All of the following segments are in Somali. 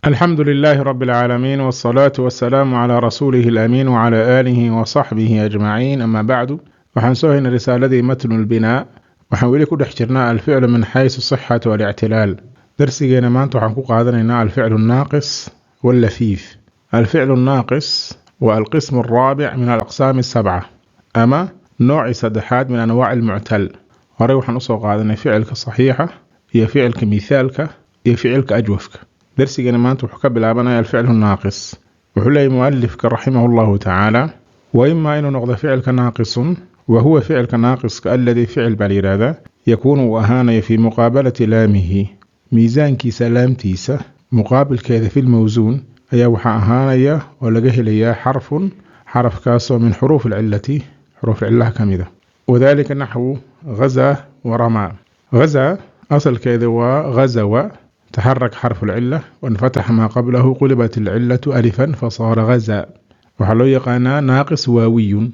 الحمد لله رب العالمين، والصلاة والسلام على رسوله الأمين وعلى آله وصحبه أجمعين، أما بعد. Waxaan soo haynay risaaladii matnu lbinaa. Waxaan weli ku dhex jirnaa alficlu min xaysu sixatu walictilaal. Darsigeena maanta waxaan ku qaadanaynaa alficlu الnaaqis wallafiif. Alficlu الnaaqis waa alqismu alraabic min alaqsaami الsabca, ama noocii saddexaad min anwaaci almuctal. Horey waxaan usoo qaadanay ficilka saxiixa iyo ficilka mithaalka iyo ficilka ajwafka. Darsigeena maanta wuxuu ka bilaabanaya alficlu naaqis. Wuxuu leeyahy mualifka raximah llahu tacaala: wa imaa inuu noqdo ficilka naaqisun. Wa huwa ficilka naaqiska aladii ficil baa la yidhaahdaa yakuunu uu ahaanayo fii muqaabalati laamihi, miisaankiisa laamtiisa muqaabilkeeda, fi lmawsuun ayaa waxaa ahaanaya oo laga helayaa xarfun, xarafkaasoo min xuruuf alcilati, xuruuf cillaha ka mida. Wadalika naxwu ghaza wa ramaa. Ghaza asalkeeda waa ghazawa, taxarak xarfu alcila wainfataxa maa qablahu, qulibat alcilatu alifan fasaara ghaza. Waxaa loo yaqaanaa naaqis waawiyun.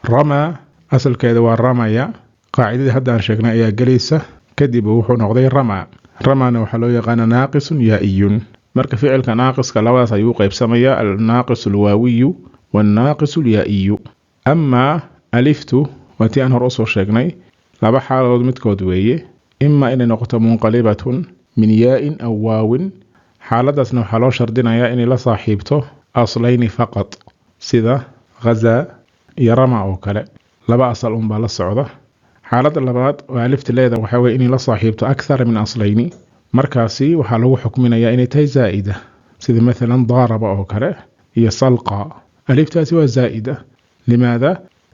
Ramaa asalkeeda waa ramaya. Qaacidadii hadda aan sheegnay ayaa gelaysa, kadib wuxuu noqday ramaa. Ramana waxaa loo yaqaanaa naaqisun yaa-iyun. Marka ficilka naaqiska labadaas ayuu u qaybsamayaa: alnaaqis alwaawiyu waalnaaqis alyaa-iyu. Amaa aliftu waa tii aan hore usoo sheegnay, laba xaaladood midkood weeye: ima inay noqoto munqalibatun min yaa-in aw waawin. Xaaladaasna waxaa loo shardinayaa inay la saaxiibto aslayni faqad, sida ghaza iyo rama oo kale, laba asal unbaa la socda. Xaaladda labaad oo alifta leeda waxaa weye inay la saaxiibto akthara min aslayni. Markaasi waxaa lagu xukminayaa inay tahay zaa'ida, sida mathalan daaraba oo kale iyo salqa. Aliftaasi waa zaa'ida. Limaada?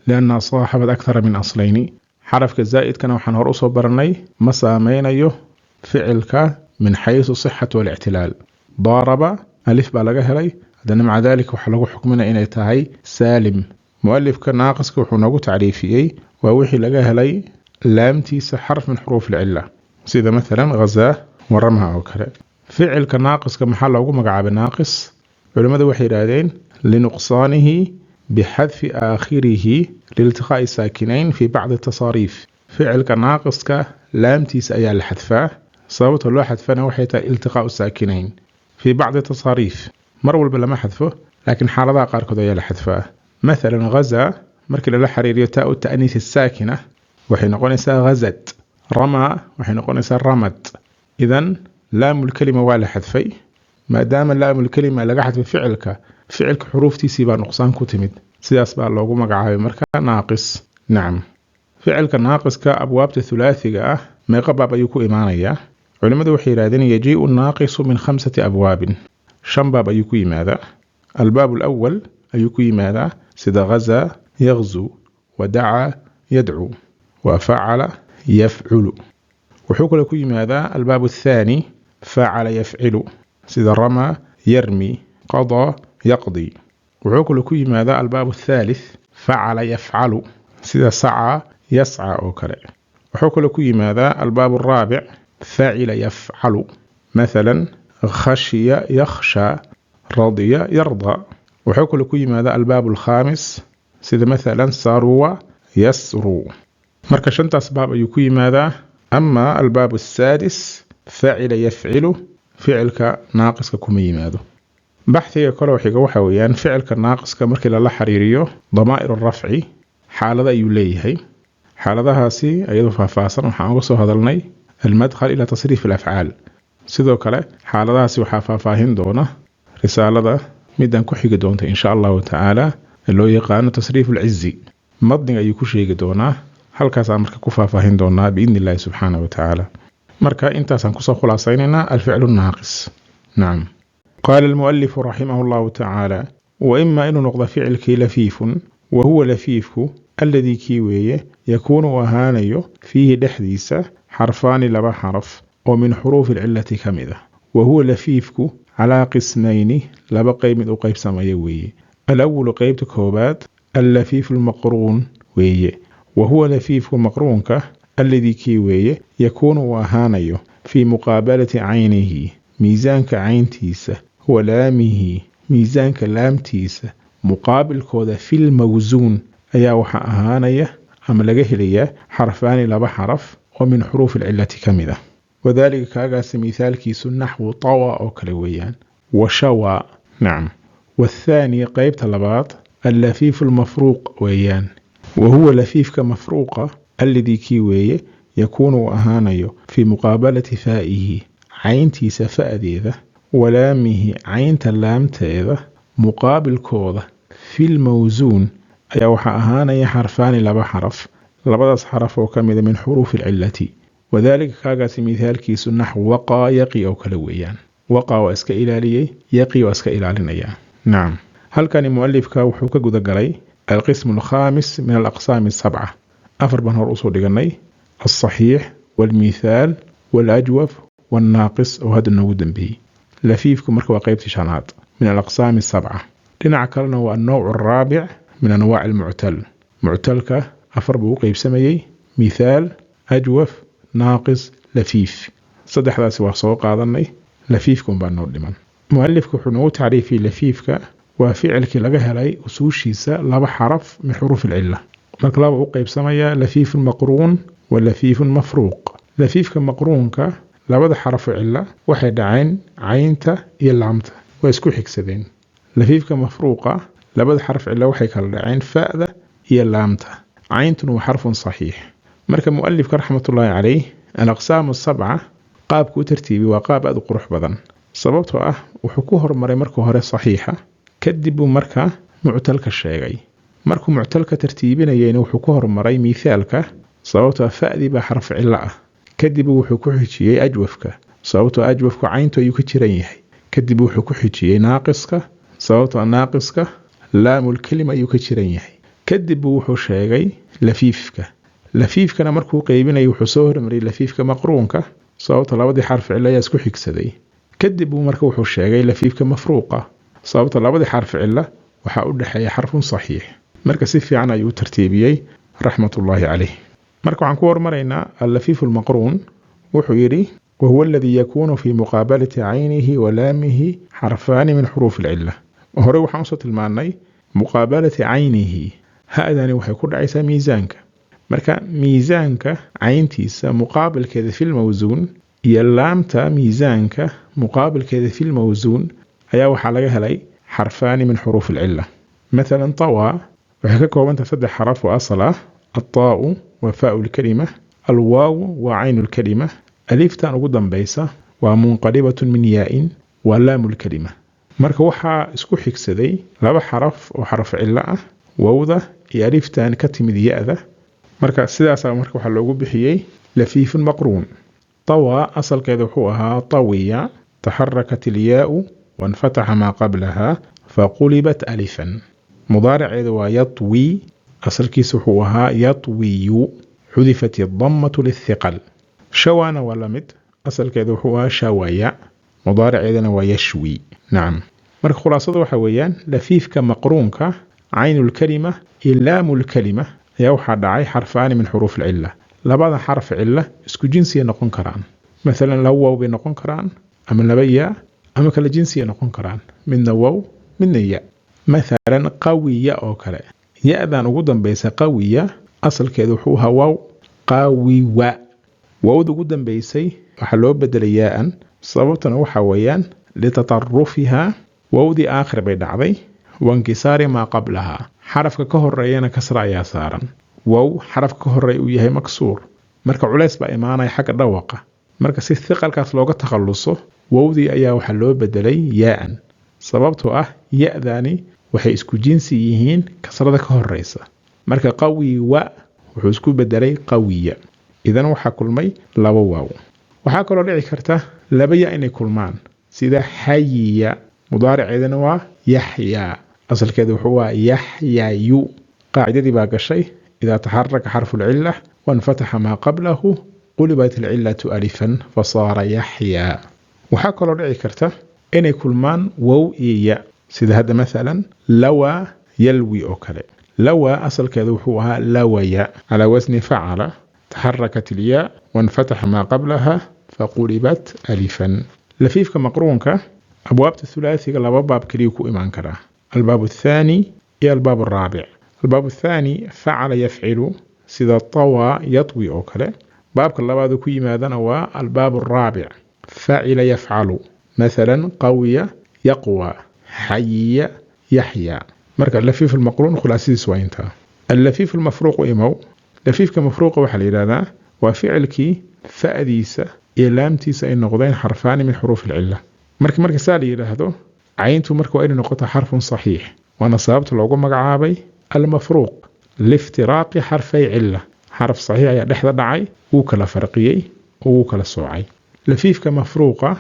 Lianna saaxabat akthara min aslayni. Xarafka zaa'idkana waxaan hore usoo baranay ma saameynayo ficilka min xaysu sixatu walictilaal. Daaraba alif baa laga helay, haddana maca dalika waxaa lagu xukminaya inay tahay saalim. Mualifka naaqiska wuxuu noogu tacriifiyey waa wixii laga helay laamtiisa xarf min xuruuf alcila, sida mathalan ghazaa waramaha oo kale. Ficilka naaqiska maxaa loogu magacaabay naaqis? Culimmadu waxay yidhaahdeen: linuqsaanihi bixadfi aakhirihi liiltiqaa'i saakinayn fi bacdi tasaariif. Ficilka naaqiska laamtiisa ayaa la xadfaa. Sababta loo xadfana waxay tahay iltiqaa'u saakinayn fi bacdi tasaariif. Mar walba lama xadfo, laakiin xaaladaha qaarkood ayaa la xadfaa. Mathalan ghaza markii lala xiriiriyo taa ta'niis saakina, waxay noqonaysaa ghazad. Rama waxay noqonaysaa ramad. Idan laamulkelima waa la xadfay. Maadaama laamulkelima laga xadfay ficilka, ficilka xuruuftiisii baa nuqsaan ku timid. Sidaas baa loogu magacaabay marka naaqis. Nacam, ficilka naaqiska abwaabta thulaathiga ah meeqa baab ayuu ku imaanayaa? Culimmadu waxay yidhahdeen: yajii'u naaqisu min khamsati abwaabin. Shan baab ayuu ku yimaadaa. Albaab alawal ayuu ku yimaadaa, sida ghaza yaghzu wa dacaa yadcuu wa facala yafculu. Wuxuu kaloo ku yimaadaa albaab athaani, facala yafcilu, sida ramaa yarmi, qadaa yaqdi. Wuxuu kaloo ku yimaadaa albaab athaalith, facala yafcalu, sida sacaa yasca oo kale. Wuxuu kaloo ku yimaadaa albaab araabic, facila yafcalu, mathalan khashiya yakhsha, radiya yarda. Wuxuu kaloo ku yimaadaa albaab alkhaamis, sida mathalan saruwa yasru. Marka shantaas baab ayuu ku yimaadaa. Ama albaab asaadis, facila yafcilu, ficilka naaqiska kuma yimaado. Baxhiga kaloo xiga waxa weeyaan ficilka naaqiska markii lala xiriiriyo damaa'ir rafci, xaalado ayuu leeyahay. Xaaladahaasi iyadoo faahfaahsan waxaan uga soo hadalnay almadkhal ila tasriif alafcaal. Sidoo kale xaaladahaasi waxaa faahfaahin doona risaalada midaan ku xigi doonta, insha Allahu tacaala, ee loo yaqaano tasriif alcizi. Matniga ayuu ku sheegi doonaa. Halkaasaan marka ku faahfaahin doonaa, biidni illahi subxaanahu wa tacaala. Marka intaasaan kusoo khulaasaynaynaa alficlu naaqis. Nacam, qaala almualifu raximah allahu tacaala: wa ima inuu noqdo ficilkii lafiifun. Wa huwa lafiifku alladii kii weeye yakuunu uu ahaanayo fiihi dhexdiisa xarfaani, laba xaraf oo min xuruufi alcilati ka mid ah. Wa huwa lafiifku calaa qismayni, laba qeyb mid u qeybsamaya weeye. Alawalu, qeybta koobaad, allafiifu almaqruun weeye. Wa huwa lafiifku maqruunka alladii kii weeye yakuunu uu ahaanayo fii muqaabalati caynihi, miisaanka cayntiisa, wa laamihi, miisaanka laamtiisa muqaabilkooda, filmawsuun ayaa waxaa ahaanaya ama laga helayaa xarfaani, laba xaraf oo min xuruufi alcilati ka mid ah. Wadaalika kaagaasi mithaalkiisu naxwu tawa oo kale weeyaan. Wa shawaa. Nacam. Wathaani, qeybta labaad, allafiifu almafruuq weeyaan. Wa huwa lafiifka mafruuqa alladii kii weeye yakuunu uu ahaanayo fii muqaabalati faa'ihi, cayntiisa fa'deeda, walaamihi, caynta laamteeda muqaabilkooda, filmawsuun ayaa waxaa ahaanaya xarfaani, laba xaraf, labadaas xaraf oo ka mida min xuruufi alcilati. Wadaalika kaagaasi mithaalkiisu naxwu waqaa yaqi oo kale weeyaan. Waqaa waa iska ilaaliyey, yaqi waa iska ilaalinayaa. Nacam. Halkani mualifka wuxuu ka guda galay alqismu alkhaamis min alaqsaami asabca. Afar baan hor usoo dhiganay: alsaxiix waalmithaal waalajwaf waalnaaqis, oo hadda noogu dambeeyey lafiifku. Marka waa qeybtii shanaad min alaqsaami asabca. Dhinaca kalena waa annowc araabic min anwaaci almuctal. Muctalka afar buu u qeybsamayey: mithaal, ajwaf, naaqis, lafiif. Saddexdaasi waa soo qaadanay, lafiifka unbaa noo dhiman. Mualifka wuxuu noogu tacriifiyey lafiifka waa ficilkii laga helay usuushiisa laba xaraf min xuruuf alcila. Marka laba u qeybsamaya: lafiifun maqruun wa lafiifun mafruuq. Lafiifka maqruunka labada xarafo cila waxay dhaceen caynta iyo laamta, waa isku xigsadeen. Lafiifka mafruuqa labada xaraf cila waxay kala dhaceen fa'da iyo laamta, cayntuna waa xarfun saxiix. Marka mualifka raxmatullaahi caleyh alaqsaamu asabca qaabku u tartiibi waa qaab aada u qurux badan, sababtoo ah wuxuu ku hormaray marka hore saxiixa, kadib buu marka muctalka sheegay. Markuu muctalka tartiibinayeyna wuxuu ku hormaray mithaalka, sababtoo ah fa'dii baa xarf cilo ah. Kadib wuxuu ku xijiyey ajwafka, sababtoo ajwafku cayntu ayuu ka jiran yahay. Kadib wuxuu ku xijiyey naaqiska, sababtoo naaqiska laamulkelima ayuu ka jiran yahay. Kadib wuxuu sheegay lafiifka. Lafiifkana markuu qeybinayay wuxuu soo hormariyey lafiifka maqruunka, sababta labadii xarf cilo ayaa isku xigsaday. Kadib buu marka wuxuu sheegay lafiifka mafruuqa, sababta labadii xarf cilo waxaa u dhexeeya xarfun saxiix. Marka si fiican ayuu u tartiibiyey raxmatullaahi caleyh. Marka waxaan ku hormaraynaa allafiifu almaqruun. Wuxuu yidhi: wahuwa aladii yakuunu fii muqaabalati caynihi wa laamihi xarfaani min xuruufi alcila. Horey waxaan usoo tilmaanay muqaabalati caynihi, ha-dani waxay ku dhacaysaa miisaanka. Marka miisaanka cayntiisa muqaabilkeeda filmawsuun iyo laamta miisaanka muqaabilkeeda filmawsuun ayaa waxaa laga helay xarfaani min xuruufi alcila. Mathalan tawaa waxay ka koobantahay saddex xaraf oo asal ah: altaa'u waa faa'u lkalima, alwaawu waa caynu lkalima, aliftan ugu dambaysa waa munqalibatun min yaa'in, waa laamu lkalima. Marka waxaa isku xigsaday laba xaraf oo xaraf cilo ah, wowda iyo aliftan ka timid ya-da. Marka sidaasaa marka waxaa loogu bixiyey lafiifun maqruun. Tawaa asalkeeda wuxuu ahaa tawiya, taxarakat ilyaau wanfataxa maa qablaha faqulibat alifan. Mudaariceeda waa yatwi, asalkiisa wuxuu ahaa yatwiyu, xudifat idammatu lithiqal. Shawana waa lamid, asalkeeda wuxuu ahaa shawaya, mudaariceedana waa yashwi. Nacam. Marka khulaasada waxa weeyaan lafiifka maqruunka caynulkalima iyo laamulkalima ayaa waxaa dhacay xarfaani min xuruuf alcila. Labada xarf cila isku jinsiya noqon karaan, mathalan laba wow bay noqon karaan ama laba yaa, ama kala jinsiya noqon karaan, midna wow midna ya. Mathalan qawiya oo kale, ya-dan ugu dambaysa qawiya asalkeedu wuxuu ahaa wow, qawiwa. Wowda ugu dambaysay waxaa loo bedelay yaa-an, sababtana waxa weeyaan litatarufiha, wowdii aakhir bay dhacday, wainkisaari maa qablaha, xarafka ka horeeyana kasra ayaa saaran. Wow xarafka ka horeeya uu yahay maksuur, marka culays baa imaanaya xagga dhawaqa. Marka si thiqalkaas looga takhaluso, wowdii ayaa waxaa loo bedelay yaa-an, sababtoo ah ya-dani waxay isku jinsi yihiin kasrada ka horeysa. Marka qawiwa wuxuu isku bedelay qawiya. Idan waxaa kulmay laba waaw. Waxaa kaloo dhici karta laba ya inay kulmaan, sida xayiya, mudaariceedana waa yaxyaa, asalkeeda wuxuu waa yaxyayu. Qaacidadii baa gashay: idaa taxaraka xarfu lcila wanfataxa maa qablahu qulibat alcilatu alifan fasaara yaxyaa. Waxaa kaloo dhici karta inay kulmaan wow iyo ya, sida hadda mathalan lawaa yalwi oo kale. Lawaa asalkeeda wuxuu ahaa lawaya, calaa wasni facala, taxarakat ilyaa wanfataxa maa qablaha faqulibat alifan. Lafiifka maqruunka abwaabta thulaathiga laba baab keliya ku imaan karaa: albaab athaani iyo albaab araabic. Albaab athaani facala yafcilu, sida tawaa yatwi oo kale. Baabka labaad ku yimaadana waa albaab araabic, facila yafcalu, mathalan qawiya Yaqwa, xayiya, yaxya. Marka lafiif almaqruun khulaasadiis waa intaa. Allafiif almafruuqu imow. Lafiifka mafruuqa waxaa la yidhahdaa waa ficilkii fa'diisa iyo laamtiisa ay noqdeen xarfaani min xuruuf alcila. Marka saa la yidhaahdo, cayntu marka waa inay noqoto xarfun saxiix, waana sababta loogu magacaabay almafruuq, liftiraaqi xarfay cila. Xaraf saxiix ayaa dhexda dhacay, wuu kala farqiyey oo wuu kala soocay. Lafiifka mafruuqa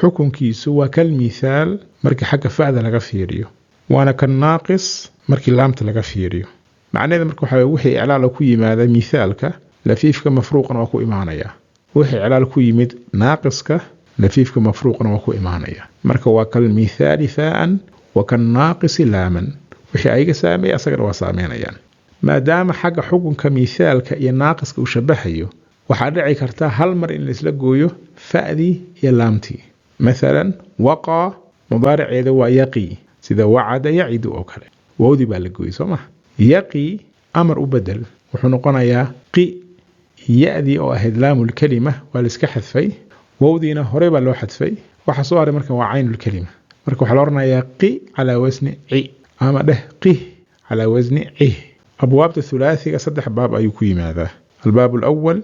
xukunkiisu waa kal mithaal markii xagga fa'da laga fiiriyo, waana kan naaqis markii laamta laga fiiriyo. Macnaheeda marka waxaa wixii iclaala ku yimaada mithaalka, lafiifka mafruuqna waa ku imaanaya. Wixii iclaal ku yimid naaqiska, lafiifka mafruuqna waa ku imaanaya. Marka waa kal mithaali faa'an wa kan naaqisi laaman. Wixii ayaga saameeya asagana waa saameynayaan. Maadaama xagga xukunka mithaalka iyo naaqiska uu shabahayo, waxaa dhici karta hal mar in laisla gooyo fa'dii iyo laamtii. Mathalan, waqaa mudaariceeda waa yaqi, sida wacada yacidu oo kale. Wowdii baa la gooyey, soo maha? Yaqi amar u bedel, wuxuu noqonayaa qi. Ya-dii oo ahayd laamulkelima waa la iska xadfay, wowdiina horey baa loo xadfay. Waxa soo haray marka waa caynulkelima. Marka waxaa la odhanayaa qi calaa wasni ci, ama dheh qih calaa wasni cih. Abwaabta thulaathiga saddex baab ayuu ku yimaadaa: albaab alawal,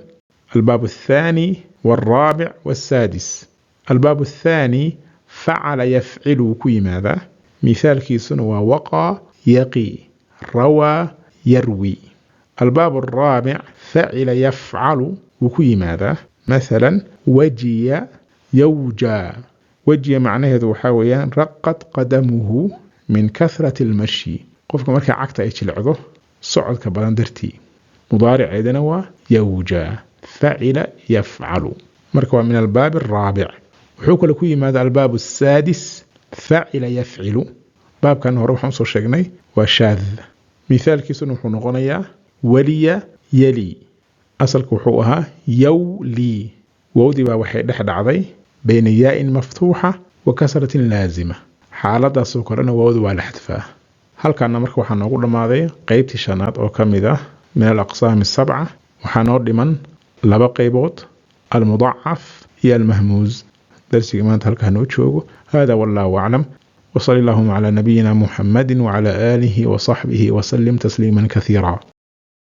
albaab althaani walraabic walsaadis. Albaab althaani facala yafcilu wuu ku yimaadaa, mithaalkiisuna waa waqaa yaqi, rawaa yarwi. Albaab alraabic facila yafcalu wuu ku yimaadaa, mathalan wajiya yawjaa. Wajiya macnaheedu waxaa weeyaan raqad qadamuhu min kathrati almashyi, qofka markaa cagta ay jilicdo socodka badan dartii. Mudaariceedana waa yawjaa, facila yafcalu. Marka waa min albaab alraabic. Wuxuu kale ku yimaada albaab asaadis, facila yafcilu. Baabkan hore waxaan usoo sheegnay waa shaad. Mithaalkiisuna wuxuu noqonayaa waliya yali. Asalku wuxuu ahaa yawli, wowdii baa waxay dhex dhacday bayna yaa'in maftuuxa wa kasratin laazima. Xaaladaasoo kalena wowda waa la xadfaa. Halkaana marka waxaa noogu dhammaaday qeybtii shanaad oo ka mid ah min alaqsaami asabca. Waxaa noo dhiman laba qaybood, almudacaf iyo almahmuuz. Darsiga maanta halkaa noo joogo. Hada wallahu aclam, وصلى اللهم على نبينا محمد وعلى آله وصحبه وسلم تسليما كثيرا.